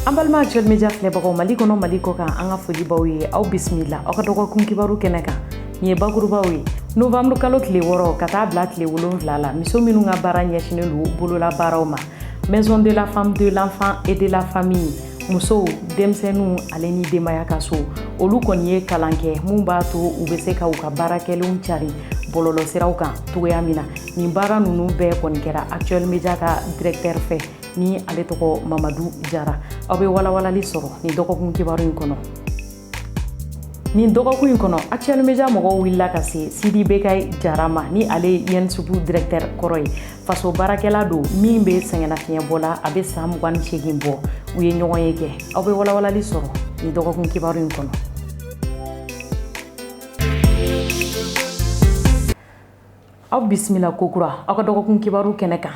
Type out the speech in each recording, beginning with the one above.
An balima Actuel Media filɛbagaw, Mali kɔnɔ, Mali kɔ kan, an ka foli baw ye. Aw bisimila aw ka dɔgɔkun kibaru kɛnɛ kan. Nin ye bakurubaw ye. Novembre kalo tile 6 ka taa bila tile 7 la, muso minnu ka baara ɲɛsinen don bolola baaraw ma, Maison de la femme, de l'enfant et de la famille, musow, denmisɛnninw ale ni denbaya ka so, olu kɔni ye kalan kɛ mun b'a to u bɛ se ka u ka baara kɛlenw cari bɔlɔlɔsiraw kan cogoya min na. Nin baara ninnu bɛɛ kɔni kɛra Actuel Media ka directeur fɛ, ni ale tɔgɔ Mamadu Jara. Aw bɛ walawalali sɔrɔ nin dɔgɔkun kibaru in kɔnɔ. Nin dɔgɔkun in kɔnɔ, Actuel Media mɔgɔw wulila ka se Sidi Bekayi Jara ma, ni ale ye INSUP directeur kɔrɔ ye. Faso baarakɛla don min bɛ sɛgɛnnafiɲɛbɔ la, a bɛ san 28 bɔ. U ye ɲɔgɔn ye kɛ. Aw bɛ walawalali sɔrɔ nin dɔgɔkun kibaru in kɔnɔ. Aw bisimila kokura aw ka dɔgɔkun kibaru kɛnɛ kan.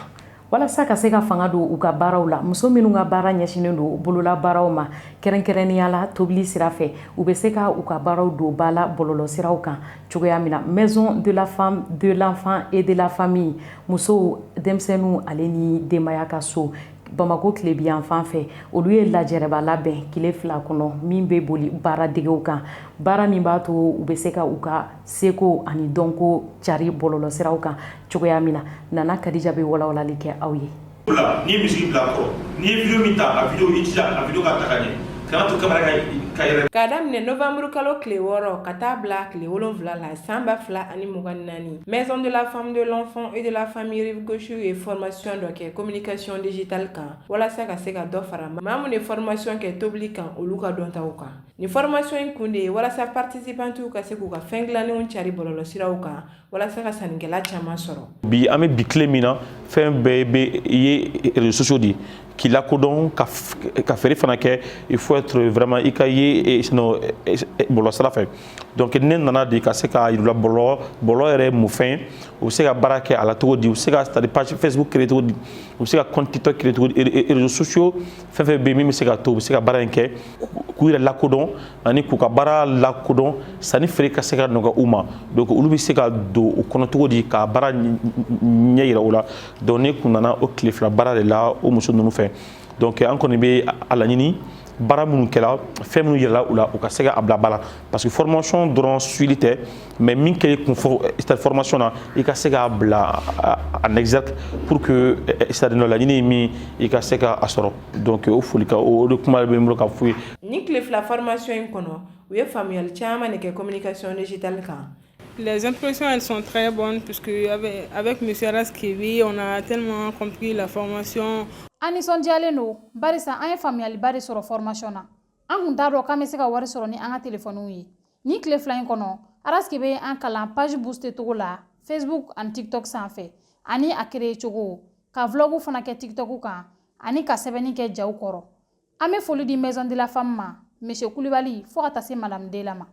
Walasa ka se ka fanga don u ka baaraw la, muso minnu ka baara ɲɛsinnen don bolola baaraw ma, kɛrɛnkɛrɛnnenya la tobili sira fɛ, u bɛ se ka u ka baaraw don ba la bɔlɔlɔsiraw kan cogoya min na, Maison de la femme, de l'enfant et de la famille, musow, denmisɛnninw ale ni denbaya ka so, Bamako tilebiyanfan fɛ, olu ye lajɛrɛba labɛn tile 2 kɔnɔ min bɛ boli baaradegew kan, baara min b'a to u bɛ se ka u ka seko ani dɔnko cari bɔlɔlɔsiraw kan cogoya min na. Nana Kadija bɛ walawalali kɛ aw ye. N'i ye musique bila a kɔrɔ, n'i ye vidéo min ta, a vidéo, i jija a vidéo ka ta ka ɲɛ, kana to caméra ka yɛlɛ. K'a daminɛ novembre kalo tile 6 ka taa bila tile 7 la san 2024, Maison de la femme, de l'enfant et de la famille Rive Gauche ye formation dɔ kɛ communication digitale kan, walasa ka se ka dɔ fara maa minnu ye formation kɛ tobili kan, olu ka dɔntaw kan. Nin formation in kun de ye walasa participantes ka se k'u ka fɛn dilannenw cari bɔlɔlɔsiraw kan, walasa ka sannikɛla caman sɔrɔ. Bi, an bɛ bi tile min na, fɛn bɛɛ bɛ ye réseaux sociaux de k'i lakodɔn, ka feere fana kɛ. Il faut être vraiment i ka ye sinon bɔlɔlɔ sira fɛ. Donc ne nana de ka se k'a yir'u la bɔlɔlɔ, bɔlɔlɔ yɛrɛ ye mun fɛn ye, u bɛ se ka baara kɛ a la cogo di, u bɛ se ka, c'est à dire, page Facebook créer cogo di, u bɛ se ka compte TikTok créer cogo di, réseaux sociaux fɛn fɛn bɛ yen min bɛ se ka to u bɛ se ka baara in kɛ, k'u yɛrɛ lakodɔn ani k'u ka baara lakodɔn, sanni feere ka se ka nɔgɔya u ma. Donc olu bɛ se ka don o kɔnɔ cogo di, ka baara ɲɛ yira u la. Donc ne kun nana o tile 2 baara de la o muso ninnu fɛ. Donc an kɔni bɛ a laɲini, baara minnu kɛra, fɛn minnu yirala u la, u ka se ka a bila ba la, parce que formation dɔrɔn suivi tɛ, mais min kɛ kun fɔ formation na, i ka se k'a bila en exergue pour que, c'est à dire, laɲini ye min, i ka se ka a sɔrɔ. Donc o foli ka o de kuma bɛ n bolo ka f'u ye. Nin tile 2 formation in kɔnɔ, u ye faamuyali caman de kɛ communication digitale kan. Les impressions, elles sont très bonnes puisque avec M. Raskibi, on a tellement compris la formation. An nisɔndiyalen don barisa an ye faamuyaliba de sɔrɔ formation na. An kun t'a dɔn k'an bɛ se ka wari sɔrɔ ni an ka telefɔniw ye. Nin tile 2 in kɔnɔ, Araski bɛ an kalan page booster cogo la Facebook ani TikTok sanfɛ, ani a créer cogo, ka vlog fana kɛ TikTok kan, ani ka sɛbɛnni kɛ jaw kɔrɔ. An bɛ foli di Maison de la Femme ma, Monsieur Kulibali, fo ka taa se Madame Dela ma.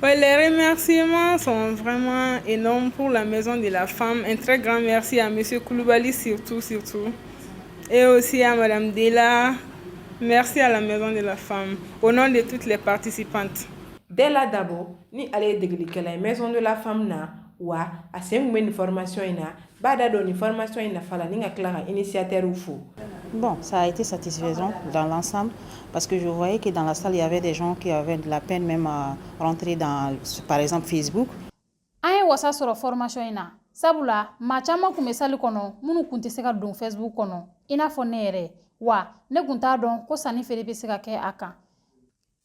Ouais, les remerciements sont vraiment énormes pour la Maison de la Femme. Un très grand merci à Monsieur Koulibaly surtout, surtout. Et aussi à Madame Dela. Merci à la Maison de la Femme, au nom de toutes les participantes. Dela Dabo, ni ale ye degelikɛla ye Maison de la Femme na, wa a sen kun bɛ nin formation in na, b'a da don nin formation in nafa la ni ka tila ka initiateur fo. Bon, ça a été satisfaisant dans l'ensemble parce que je voyais que dans la salle, il y avait des gens qui avaient de la peine même à rentrer dans, par exemple, Facebook. An ye wasa sɔrɔ formation in na, sabula maa caman kun bɛ salle kɔnɔ minnu kun tɛ se ka don Facebook kɔnɔ, i n'a fɔ ne yɛrɛ. Wa ne kun t'a dɔn ko sanni feere bɛ se ka kɛ a kan.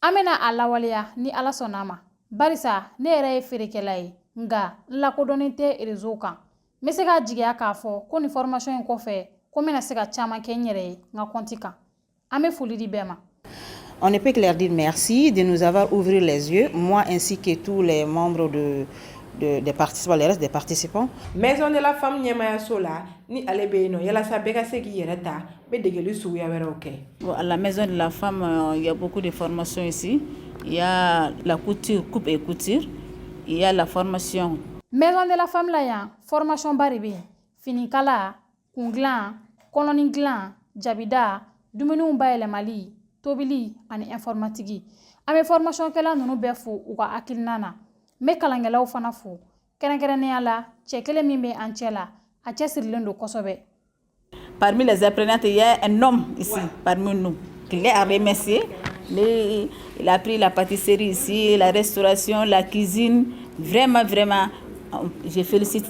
An bɛna a lawaleya ni Ala sɔnna a ma, barisa ne yɛrɛ ye feerekɛla ye, nka n lakodɔnnen tɛ réseau kan. N bɛ se k'a jigiya k'a fɔ ko nin formation in kɔfɛ, ko n bɛna se ka caman kɛ n yɛrɛ ye n ka compte kan. An bɛ foli di bɛɛ ma. On ne peut que leur dire merci de nous avoir ouvert les yeux, moi ainsi que tous les membres des participants, les restes des participants. Maison de la Femme ɲɛmayaso la, ni ale bɛ yen nɔ yalasa bɛɛ ka se k'i yɛrɛ ta, bɛ degeli suguya wɛrɛw kɛ. Bon, à la Maison de la Femme, il y a beaucoup de formations ici. Il y a la couture, coupe et couture. Il y a la formation. Maison de la Femme la yan, formation ba de bɛ yen: finikala, kun dilan, kɔnɔni dilan, jabida, dumuniw bayɛlɛmali, tobili ani informatique. An bɛ formation kɛla ninnu bɛɛ fo u ka hakilina na. N bɛ kalankɛlaw fana fo, kɛrɛnkɛrɛnnenya la cɛ kelen min bɛ an cɛ la, a cɛsirilen don kosɛbɛ. Parmi les apprenantes, il y a un homme ici, parmi nous. Qu'il est à remercier. Il a appris la pâtisserie ici, la restauration, la cuisine. Vraiment, vraiment, je félicite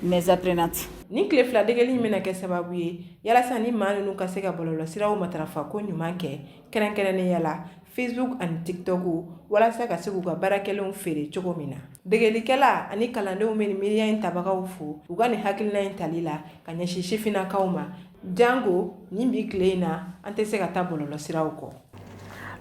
mes apprenantes. Ni tile 2 degeli in bɛna kɛ sababu ye yalasa ni maa ninnu ka se ka bɔlɔlɔsiraw matarafa ko ɲuman kɛ, kɛrɛnkɛrɛnnenya la Facebook ani TikTok, walasa ka se k'u ka baarakɛlenw feere cogo min na. Degelikɛla ani kalandenw bɛ nin miiriya in tabagaw fo u ka nin hakilina in tali la ka ɲɛsin sifinnakaw ma, janko nin bi tile in na an tɛ se ka taa bɔlɔlɔsiraw kɔ.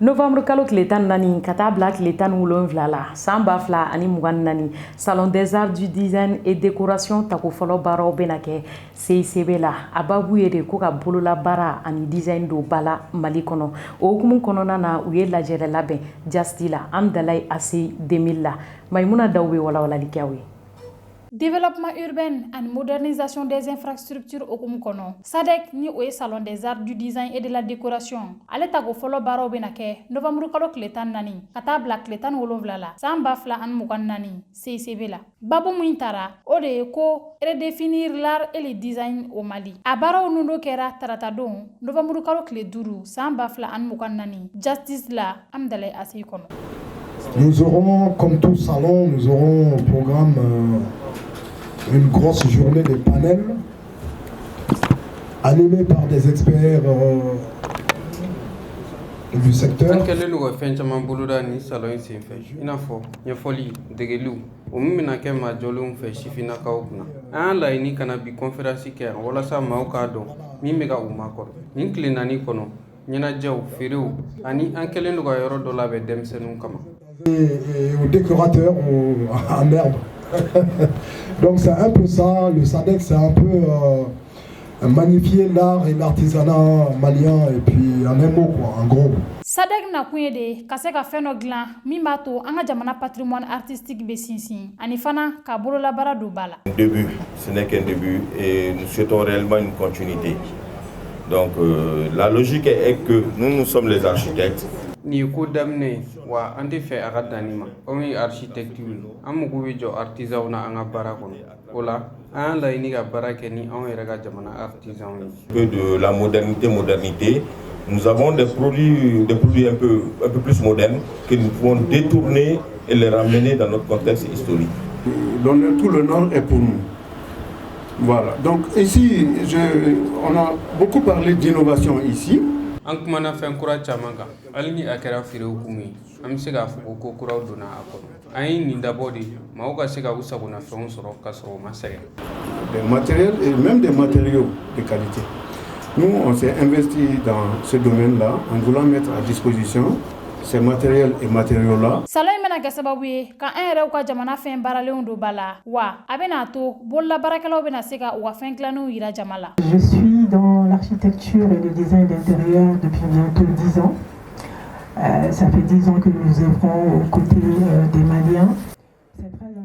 Novembre kalo tile 14 ka taa bila tile 17 la san 2024, Salon des arts du design et décoration tako fɔlɔ baaraw bɛna kɛ CICB la. A babu ye de ko ka bololabaara ani design don ba la Mali kɔnɔ. O hukumu kɔnɔna na, u ye lajɛrɛ labɛn Jasti la Amdalayi ACI 2000 la. Maimuna Daw bɛ walawalali kɛ aw ye. Développement urbain ani modernisation des infrastructures hukumu kɔnɔ, SADEC ni o ye Salon des arts du design et de la décoration, ale tako fɔlɔ baaraw bɛna kɛ novembre kalo tile 14 ka taa bila tile 17 la san 2024 CICB la. Babu min tara, o de ye ko redéfinir l'art et le design au Mali. A baaraw nundo kɛra tarata don, novembre kalo tile 5 san 2024, Justice la Amdalayi ACI kɔnɔ. Nous aurons, comme tout salon, nous aurons au programme une grosse journée de panels animés par des experts du secteur. An kɛlen don ka fɛn caman boloda ni salon in senfɛ, i n'a fɔ ɲɛfɔli, degeliw, o min bɛna kɛ maa jɔlenw fɛ sifinnakaw kunna. An y'a laɲini ka na bi conférence kɛ yan walasa maaw k'a dɔn min bɛ ka u makɔrɔ nin tile 4 kɔnɔ, ɲɛnajɛw, feerew, ani an kɛlen don ka yɔrɔ dɔ labɛn denmisɛnninw kama. Et aux décorateurs ah merde. Donc c'est un peu ça, le SADEC, c'est un peu magnifier l'art et l'artisanat malien et puis en un mot quoi, en gros. SADEC nakun ye de ka se ka fɛn dɔ dilan min b'a to an ka jamana patrimoine artistique bɛ sinsin, ani fana ka bololabaara don ba la. Un début, ce n'est qu'un début et nous souhaitons réellement une continuité. Donc la logique est que nous, nous sommes les architectes. Nin ye ko daminɛ ye wa an tɛ fɛ a ka dan nin ma. Anw ye architecte ye, an mago bɛ jɔ artisanw na an ka baara kɔnɔ. O la an y'a laɲini ka baara kɛ ni anw yɛrɛ ka jamana artisanw ye. Peu de la modernité, modernité. Nous avons des produits un peu plus modernes que nous pouvons détourner et les ramener dans notre contexte historique. L'honneur, tout l'honneur est pour nous. Voilà. Donc ici, on a beaucoup parlé d'innovation ici. An kumana fɛn kura caman kan. Hali ni a kɛra feere hukumu ye, an bɛ se k'a fɔ ko ko kuraw donna a kɔnɔ. An ye nin dabɔ de maaw ka se ka u sagonafɛnw sɔrɔ ka sɔrɔ u ma sɛgɛn. Des matériels et même des matériaux de qualité. Nous, on s'est investi dans ce domaine-là en voulant mettre à disposition ces matériels et matériaux-là. Salon in bɛna kɛ sababu ye ka an yɛrɛw ka jamana fɛn baaralenw don ba la, wa a bɛna to bololabaarakɛlaw bɛna se ka u ka fɛn dilannenw yira jama la. Je suis dans l'architecture et le design d'intérieur depuis bientôt 10 ans. Ça fait 10 ans que nous œuvrons aux côtés des Maliens.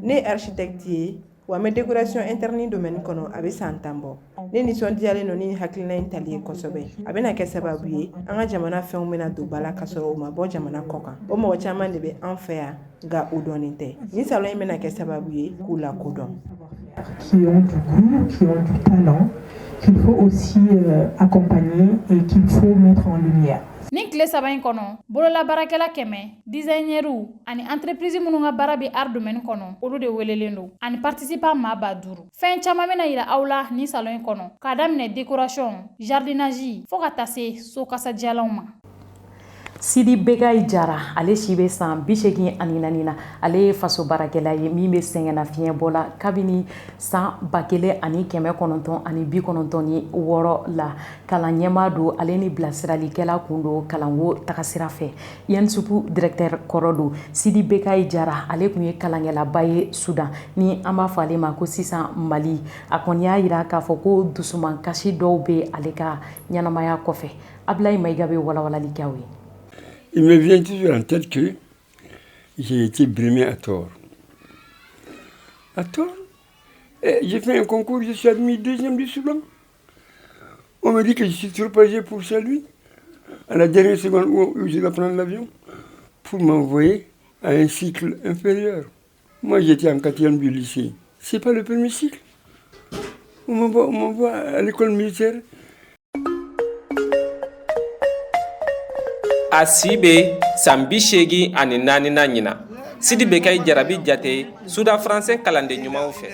Ne ye architecte ye wa n bɛ décoration interne domaine kɔnɔ, a bɛ san 10 bɔ. Ne nisɔndiyalen don ni hakilina in tali ye kosɛbɛ. A bɛna kɛ sababu ye an ka jamana fɛnw bɛna don ba la ka sɔrɔ u ma bɔ jamana kɔ kan. O mɔgɔ caman de bɛ an fɛ yan, nka o dɔnnen tɛ. Nin salon in bɛna kɛ sababu ye k'u lakodɔn. Qui ont du goût, qui ont du talent, qu'il faut aussi accompagner et qu'il faut mettre en lumière. Nin tile 3 in kɔnɔ, bololabaarakɛla 100, designerw ani entreprise minnu ka baara bɛ art domaine kɔnɔ, olu de welelen don, ani participant maa 5000. Fɛn caman bɛna yira aw la nin salon in kɔnɔ, k'a daminɛ décoration, jardinage, fo ka taa se so kasadiyalanw ma. Sidi Begayi Jara, ale si bɛ san 84 na. Ale ye faso baarakɛla ye min bɛ sɛgɛnna fiɲɛ la kabini san 1996 la. Kalan ɲɛmaa don, ale ni bilasiralikɛla kun don kalanko tagasira fɛ. INSUP directeur kɔrɔ don. Sidi Begayi Jara, ale tun ye kalankɛlaba ye Sudan, ni an b'a fɔ ale ma ko sisan Mali. A kɔni y'a jira k'a fɔ ko dusumankasi dɔw bɛ ale ka ɲɛnamaya kɔfɛ. Abulayi Mayiga bɛ walawalali kɛ aw ye. Il me vient toujours en tête que j'ai été brimé à tort. À tort. J'ai fait un concours, je suis admis deuxième du Soudan. On me dit que je suis trop âgé pour Saint-Louis. À la dernière seconde où je dois prendre l'avion, pour m'envoyer à un cycle inférieur. Moi, j'étais en quatrième du lycée. C'est pas le premier cycle. On m'envoie à l'école militaire. A si bɛ san 84 na ɲinan. Sidi Bekayi Jara bi jate Soudan français kalanden ɲumanw fɛ.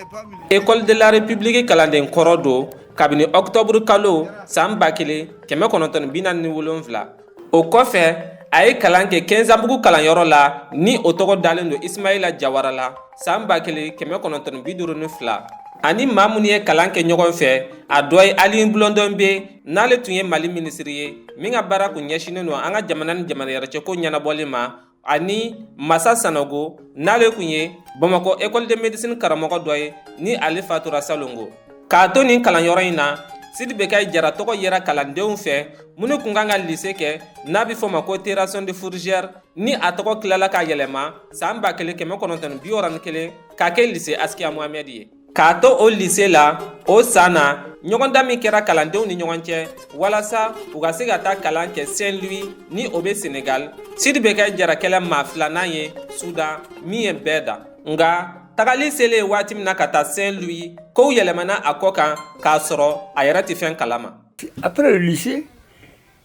École de la République kalanden kɔrɔ don kabini octobre kalo san 1947. O kɔfɛ, a ye kalan kɛ Kɛnzanbugu kalanyɔrɔ la, ni o tɔgɔ dalen don Ismaila Jawara la, san 1952. Ani maa minnu ye kalan kɛ ɲɔgɔn fɛ, a dɔ ye Alioune Blondin Beye, n'ale tun ye Mali minisiri ye min ka baara kun ɲɛsinnen don an ka jamana ni jamana yɛrɛ cɛko ɲɛnabɔli ma, ani Masa Sanogo, n'ale tun ye Bamakɔ école de médecine karamɔgɔ dɔ ye, ni ale fatura salongo. K'a to nin kalanyɔrɔ in na, Sidi Bekayi Jara tɔgɔ yera kalandenw fɛ minnu kun kan ka lycée kɛ n'a bɛ fɔ ma ko Terrasson de Fourvière, ni a tɔgɔ tilala ka yɛlɛma san 1961 k'a kɛ lycée Askia Mohamed ye. K'a to o lycée la, o san na, ɲɔgɔndan min kɛra kalandenw ni ɲɔgɔn cɛ walasa u ka se ka taa kalan kɛ Saint-Louis, ni o bɛ Sénégal, Sidi Bekayi Jara kɛla maa filanan ye Soudan min ye bɛɛ dan. Nka tagali selen waati min na ka taa Saint-Louis, kow yɛlɛmana a kɔ kan k'a sɔrɔ a yɛrɛ tɛ fɛn kalama. Après le lycée,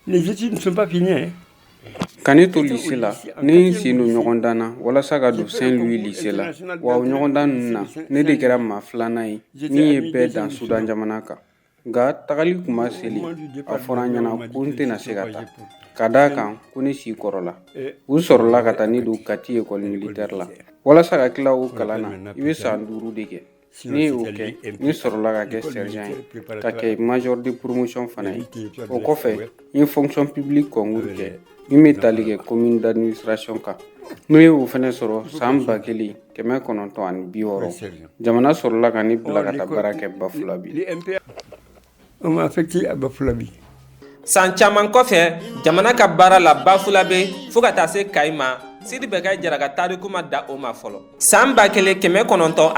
les études ne sont pas finies, hein. Ka ne to lycée la, ne ye n sen don ɲɔgɔndan na walasa ka don Saint-Louis lycée la. Wa o ɲɔgɔndan ninnu na, ne de kɛra maa filanan ye min ye bɛɛ dan Soudan jamana kan. Nka tagali kuma selen, a fɔra n ɲɛna ko n tɛna se ka taa, ka d'a kan ko ne si kɔrɔla. U sɔrɔla ka taa ne don Kati école militaire la. Walasa ka tila o kalan na, i bɛ san 5 de kɛ. Ne ye o kɛ, ne sɔrɔla ka kɛ sergent ye, ka kɛ major de promotion fana ye. O kɔfɛ, n ye fonction publique concours kɛ min bɛ tali kɛ commune d'administration kan. N'o ye o fana sɔrɔ san 1960, jamana sɔrɔla ka ne bila ka taa baara kɛ Bafulabi. On m'a affecté à Bafulabi. San caman kɔfɛ jamana ka baara la Bafulabe fo ka taa se Kayi ma, Sidi Bekayi Jara ka tariku ma da o ma fɔlɔ. San 1982,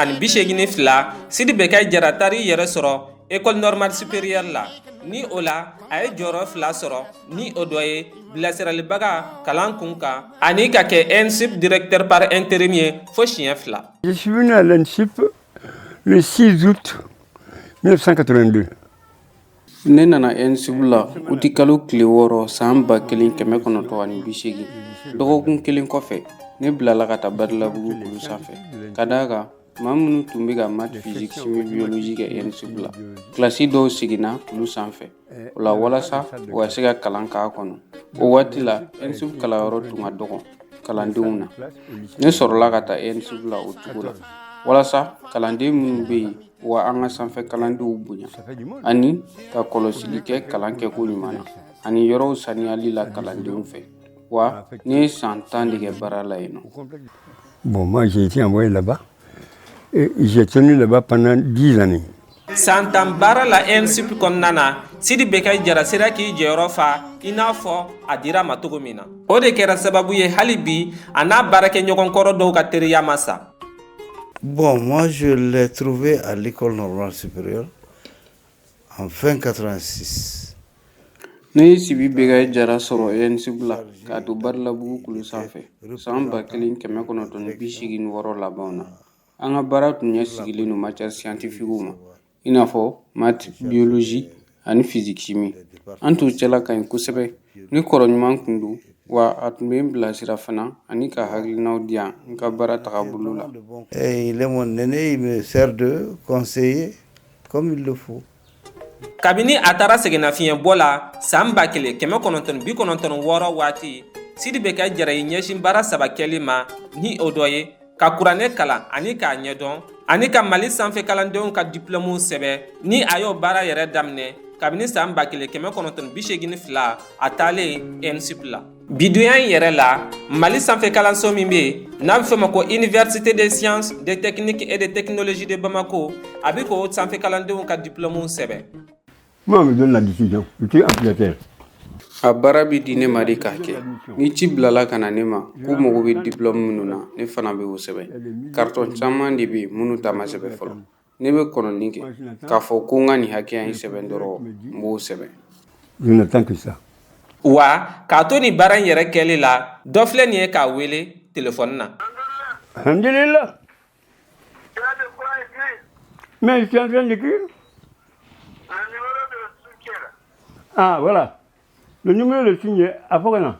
Sidi Bekayi Jara taar'i yɛrɛ sɔrɔ École normale supérieure la, ni o la a ye jɔyɔrɔ fila sɔrɔ, ni o dɔ ye bilasiralibaga kalan kun kan ani ka kɛ ENSUP directeur par intérim ye fo siɲɛ fila. Je suis venu à l'ENSUP le 6 août 1982. Ne nana ENSUP la uti kalo tile 6 san 1980. Dɔgɔkun kelen kɔfɛ, ne bilala ka taa Badalabugu kulu sanfɛ, ka d'a kan maa minnu tun bɛ ka maths, physique, chimie, biologie kɛ ENSUP la, kilasi dɔw seginna kulu sanfɛ o la walasa u ka se ka kalan k'a kɔnɔ. O waati la, ENSUP kalanyɔrɔ tun ka dɔgɔ kalandenw na. Ne sɔrɔla ka taa ENSUP la o cogo la walasa kalanden minnu bɛ yen, wa an ka sanfɛ kalandenw bonya, ani ka kɔlɔsili kɛ kalan kɛko ɲuman na ani yɔrɔw saniyali la kalandenw fɛ. Wa ne ye san 10 de kɛ baara la yen nɔ. Bon, moi j'ai été envoyé là-bas et j'ai tenu là-bas pendant 10 années. San 10 baara la ENSUP kɔnɔna na, Sidi Bekayi Jara sera k'i jɔyɔrɔ fa i n'a fɔ a dira a ma cogo min na. O de kɛra sababu ye hali bi a n'a baarakɛɲɔgɔn kɔrɔ dɔw ka teriya ma sa. Bon, moi je l'ai trouvé à l'École normale supérieure en fin 86. Ne ye Sibi Bekayi Jara sɔrɔ ENSUP la k'a to Badalabugu kulu sanfɛ san 1986 labanw na. An ka baara tun ɲɛ sigilen don matière scientifique ma, i n'a fɔ maths, biologie ani physique chimie. An tun cɛla ka ɲi kosɛbɛ. Ni kɔrɔ ɲuman tun don, wa a tun bɛ n bilasira fana ani ka hakilinaw di yan n ka baara tagabolo la. Et il est mon aîné, il me sert de conseiller comme il le faut. Kabini a taara sɛgɛnnafiɲɛbɔ la san 1996 waati, Sidi Bekayi Jara y'i ɲɛsin baara saba kɛli ma, ni o dɔ ye ka kuranɛ kalan ani k'a ɲɛdɔn, ani ka Mali sanfɛ kalandenw ka diplôme sɛbɛn, ni a y'o baara yɛrɛ daminɛ kabini san 1982 a taalen ENSUP la. Biduya in yɛrɛ la, Mali sanfɛ kalanso min bɛ yen n'a bɛ fɔ o ma ko Université des sciences, des techniques et des technologies de Bamako, a bɛ k'o sanfɛ kalandenw ka diplôme sɛbɛn. Moi, on me donne la décision. Je suis ampliataire. A baara bɛ di ne ma de k'a kɛ. Ni ci bilala ka na ne ma k'u mago bɛ diplôme minnu na, ne fana bɛ o sɛbɛn. Carton caman de bɛ yen minnu ta ma sɛbɛn fɔlɔ. Ne bɛ kɔnɔni kɛ k'a fɔ ko n ka nin hakɛya in sɛbɛn dɔrɔn, n b'o sɛbɛn. Je n'attends que ça. Wa k'a to nin baara in yɛrɛ kɛli la, dɔ filɛ nin ye k'a wele telefɔni na. Alhamdulillah. Mais je suis en train d'écrire. Ah, voilà. Le numéro de signe, à Fogana.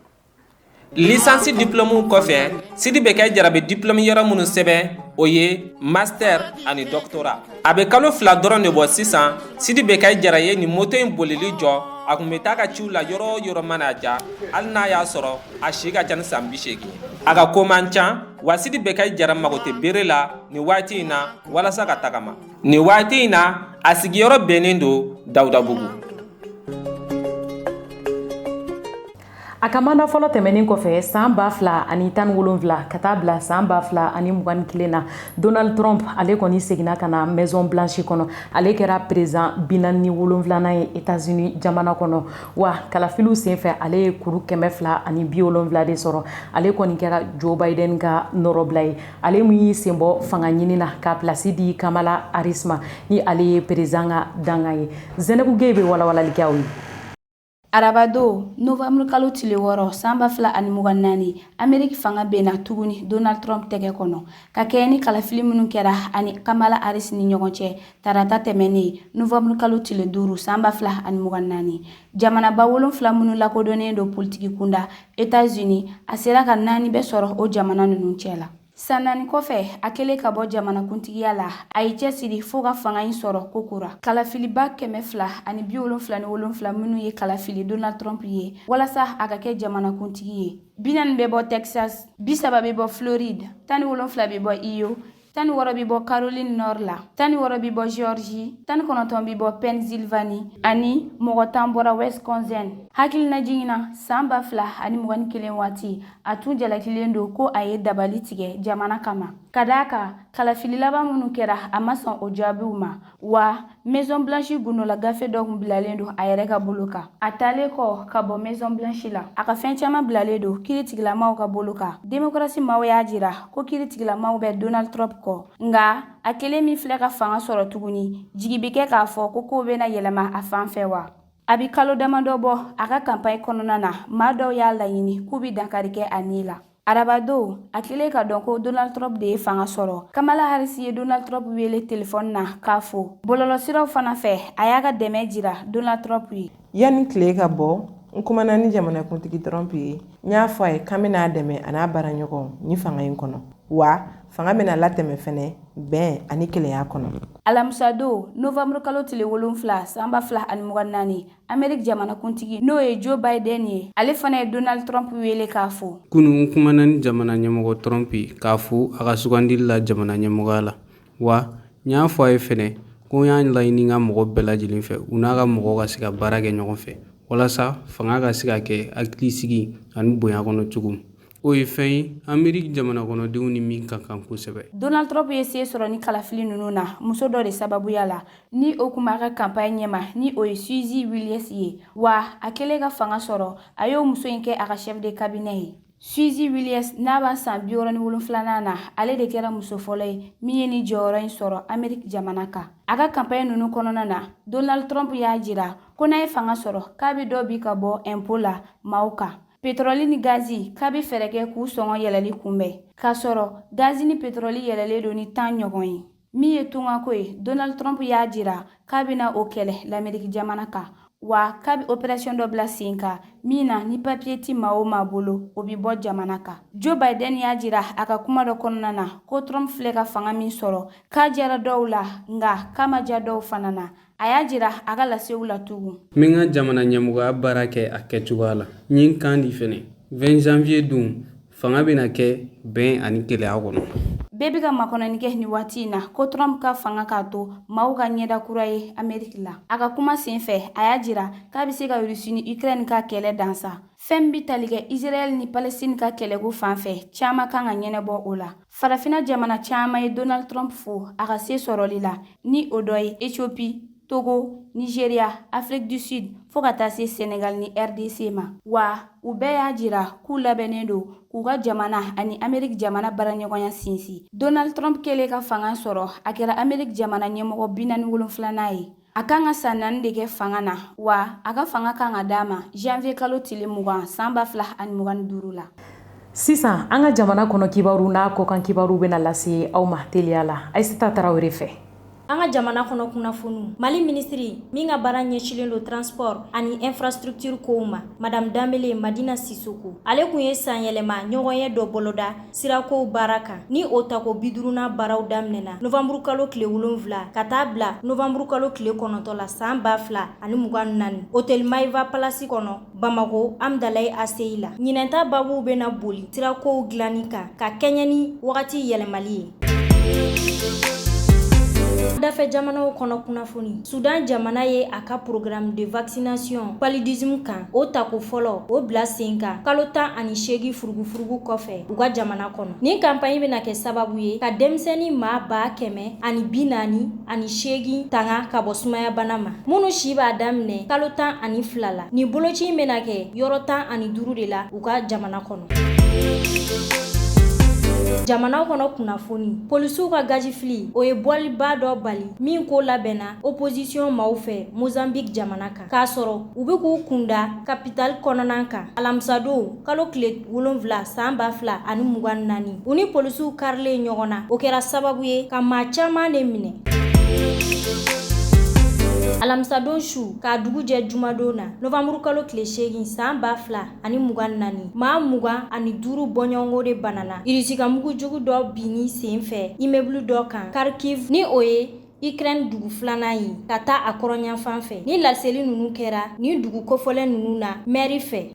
Licence diplôme kɔfɛ, Sidi Bekayi Jara bɛ diplôme yɔrɔ minnu sɛbɛn, o ye master ani doctorat. A bɛ kalo 2 dɔrɔn de bɔ sisan, Sidi Bekayi Jara ye nin moto in bolili jɔ. A tun bɛ taa ka ciw la yɔrɔ o yɔrɔ mana ja, hali n'a y'a sɔrɔ a si ka ca ni san 80 ye. A ka ko man ca wa. Sidi Bekayi Jara mago tɛ bere la nin waati in na walasa ka tagama. Nin waati in na, a sigiyɔrɔ bɛnnen don Dawudabugu. A ka mandat fɔlɔ tɛmɛnen kɔfɛ san 2017 ka taa bila san 2021 na, Donald Trump, ale kɔni seginna ka na Maison Blanche kɔnɔ. Ale kɛra président 47nan ye États-Unis jamana kɔnɔ. Wa kalafiliw senfɛ, ale ye kuru 270 de sɔrɔ. Ale kɔni kɛra Joe Biden ka nɔrɔbila ye, ale min y'i senbɔ fanga ɲini na ka place di Kamala Harris ma, ni ale ye président ka dankan ye. Zɛnɛbu Geye bɛ walawalali kɛ aw ye. Arabadon, novembre kalo tile 6, san 2024, Ameriki fanga benna tuguni Donald Trump tɛgɛ kɔnɔ, ka kɛɲɛ ni kalafili minnu kɛra ani Kamala Harris ni ɲɔgɔn cɛ tarata tɛmɛnen, novembre kalo tile 5, san 2024. Jamanaba 7 minnu lakodɔnnen don politiki kunda Etats-Unis, a sera ka naani bɛɛ sɔrɔ o jamana ninnu cɛ la. San 4 kɔfɛ, a kɛlen ka bɔ jamanakuntigiya la, a y'i cɛsiri fo ka fanga in sɔrɔ kokura. Kalafiliba 277 minnu ye kalafili Donald Trump ye walasa a ka kɛ jamanakuntigi ye, 40 bɛ bɔ Texas, 30 bɛ bɔ Floride, 17 bɛ bɔ Iowa, 16 bɛ bɔ Caroline Nord la, 16 bɛ bɔ Georgie, 19 bɛ bɔ Pennsylvanie ani mɔgɔ 10 bɔra Wisconsin. Hakilina jiginna san 2021 waati, a tun jalakilen don ko a ye dabali tigɛ jamana kama, ka d'a kan kalafili laban minnu kɛra, a ma sɔn o jaabiw ma. Wa Maison Blanche gundola gafe dɔ tun bilalen don a yɛrɛ ka bolo kan. A taalen kɔ ka bɔ Maison Blanche la, a ka fɛn caman bilalen don kiritigilamaw ka bolo kan. Démocratie maaw y'a jira ko kiritigilamaw bɛ Donald Trump kɔ, nka a kelen min filɛ ka fanga sɔrɔ tuguni, jigi bɛ kɛ k'a fɔ ko kow bɛna yɛlɛma a fan fɛ wa. A bɛ kalo damadɔ bɔ, a ka kanpaɲi kɔnɔna na, maa dɔw y'a laɲini k'u bɛ dankari kɛ a ni la. Arabadon, a kɛlen ka dɔn ko Donald Trump de ye fanga sɔrɔ, Kamala Harris ye Donald Trump wele telefɔni na k'a fo. Bɔlɔlɔsiraw fana fɛ, a y'a ka dɛmɛ jira Donald Trump ye. Yanni tile ka bɔ, n kumana ni jamanakuntigi Trump ye. N y'a fɔ a ye k'an bɛna a dɛmɛ a n'a baaraɲɔgɔnw ni fanga in kɔnɔ, wa fanga bɛna latɛmɛ fɛnɛ bɛn ani kelenya kɔnɔ. Alamisadon, novembre kalo tile 7, san 2024, Ameriki jamanakuntigi, n'o ye Joe Biden ye, ale fana ye Donald Trump wele k'a fo. Kunu, n kumana ni jamana ɲɛmɔgɔ Trump ye k'a fo a ka sugandili la jamana ɲɛmɔgɔya la. Wa n y'a fɔ a ye fɛnɛ ko n y'a laɲini n ka mɔgɔ bɛɛ lajɛlen fɛ, u n'a ka mɔgɔw ka se ka baara kɛ ɲɔgɔn fɛ walasa fanga ka se ka kɛ hakilisigi ani bonya kɔnɔ cogo min. O ye fɛn ye Ameriki jamana kɔnɔdenw ni min ka kan kosɛbɛ. Donald Trump ye se sɔrɔ ni kalafili ninnu na muso dɔ de sababuya la, ni o kun b'a ka kanpaɲi ɲɛma, ni o ye Suzy Williams ye. Wa a kɛlen ka fanga sɔrɔ, a y'o muso in kɛ a ka chef de cabinet ye. Suzy Williams, n'a b'a san 67nan na, ale de kɛra muso fɔlɔ ye min ye ni jɔyɔrɔ in sɔrɔ Ameriki jamana kan. A ka kanpaɲi ninnu kɔnɔna na, Donald Trump y'a jira ko n'a ye fanga sɔrɔ, k'a bɛ dɔ bi ka bɔ impôt la maaw kan. Petrɔli ni gazi, k'a bɛ fɛɛrɛ kɛ k'u sɔngɔ yɛlɛli kunbɛn, k'a sɔrɔ gazi ni petrɔli yɛlɛlen don ni 10 ɲɔgɔn ye. Min ye tungako ye, Donald Trump y'a jira k'a bɛna o kɛlɛ l'Amérique jamana kan, wa k'a bɛ opération dɔ bila sen kan min na, ni papiye ti maa o maa bolo, o bɛ bɔ jamana kan. Joe Biden y'a jira a ka kuma dɔ kɔnɔna na ko Trump filɛ ka fanga min sɔrɔ, k'a diyara dɔw la, nka k'a ma diya dɔw fana na. A y'a jira a ka lasew la tugun. N bɛ n ka jamana ɲɛmɔgɔya baara kɛ a kɛcogoya la. N ye n kan di fɛnɛ, 20 janvier don, fanga bɛna kɛ bɛn ani kelenya kɔnɔ. Bɛɛ bɛ ka makɔnɔni kɛ nin waati in na ko Trump ka fanga k'a to maaw ka ɲɛda kura ye Ameriki la. A ka kuma senfɛ, a y'a jira k'a bɛ se ka Russie ni Ukraine ka kɛlɛ dansa. Fɛn bɛ tali kɛ Israël ni Palestine ka kɛlɛko fan fɛ, caman kan ka ɲɛnabɔ o la. Farafina jamana caman ye Donald Trump fo a ka se sɔrɔli la, ni o dɔ ye Ethiopie, Togo, Nigeria, Afrique du Sud, fo ka taa se Senegal ni RDC ma. Wa u bɛɛ y'a jira k'u labɛnnen don k'u ka jamana ani Amerique jamana baaraɲɔgɔnya sinsin. Donald Trump kɛlen ka fanga sɔrɔ, a kɛra Amerique jamana ɲɛmɔgɔ 47nan ye. A kan ka san 4 de kɛ fanga na, wa a ka fanga kan ka d'a ma janvier kalo tile 20, san 2025 la. Sisan, an ka jamana kɔnɔ kibaru n'a kɔkan kibaru bɛna lase aw ma teliya la Ayisata Tarawele fɛ. An ka jamana kɔnɔ kunnafoniw. Mali minisiri min ka baara ɲɛsilen don transport ani infrastructure kow ma, Madame Danbele Madina Sisoko, ale kun ye sanyɛlɛma ɲɔgɔnye dɔ boloda sirakow baara kan, ni o tako 50nan baaraw daminɛna novembre kalo tile 7 ka taa bila novembre kalo tile 9 la san 2024, Hôtel Maeva Palace kɔnɔ, Bamako, Amdalaye ACI la. Ɲinɛnta babuw bɛna boli sirakow dilanni kan ka kɛɲɛ ni wagati yɛlɛmali ye. Dafɛ jamanaw kɔnɔ kunnafoni. Sudan jamana ye a ka programme de vaccination paludisme kan, o tako fɔlɔ o bila sen kan kalo 18 furugufurugu kɔfɛ u ka jamana kɔnɔ. Nin campagne bɛna kɛ sababu ye ka denmisɛnnin maa 148,000 tanga ka bɔ sumayabana ma, minnu si b'a daminɛ kalo 12 la. Nin boloci in bɛna kɛ yɔrɔ 15 de la u ka jamana kɔnɔ. Jamana kɔnɔ kunnafoni. Polisiw ka gazifili, o ye bɔliba dɔ bali min ko labɛnna opposition maaw fɛ Mozambique jamana kan, k'a sɔrɔ u bɛ k'u kunda capitale kɔnɔna kan alamisadon kalo tile 7 san 2024. U ni polisiw karilen ɲɔgɔn na, o kɛra sababu ye ka maa caman de minɛ. Alamisadon su k'a dugu jɛ jumadon na, novembre kalo tile 8 san 2024, maa 25 bɔɲɔgɔnko de banana Irisi ka mugujugu dɔ binni sen fɛ immeuble dɔ kan Kharkiv, ni o ye Ukraine dugu filanan ye ka taa a kɔrɔnyanfan fɛ. Ni laseli ninnu kɛra nin dugu kofɔlen ninnu na mɛri fɛ.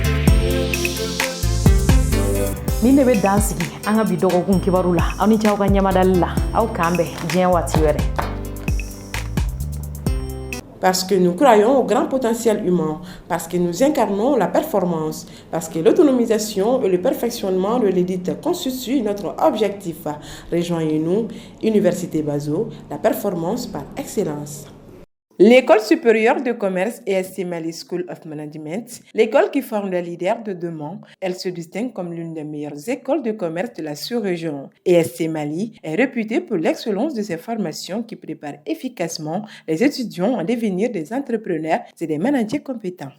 Nin de bɛ dan sigi an ka bi dɔgɔkun kibaru la. Aw ni ce aw ka ɲɛmadali la. Aw k'an bɛn diɲɛ waati wɛrɛ. Parce que nous croyons au grand potentiel humain, parce que nous incarnons la performance, parce que l'autonomisation et le perfectionnement de l'élite constituent notre objectif. Rejoignez-nous, Université Bazo, la performance par excellence. L'École supérieure de commerce ESC Mali School of Management, l'école qui forme les leaders de demain, elle se distingue comme l'une des meilleures écoles de commerce de la sous-région. ESC Mali est réputée pour l'excellence de ses formations qui préparent efficacement les étudiants à devenir des entrepreneurs et des managers compétents.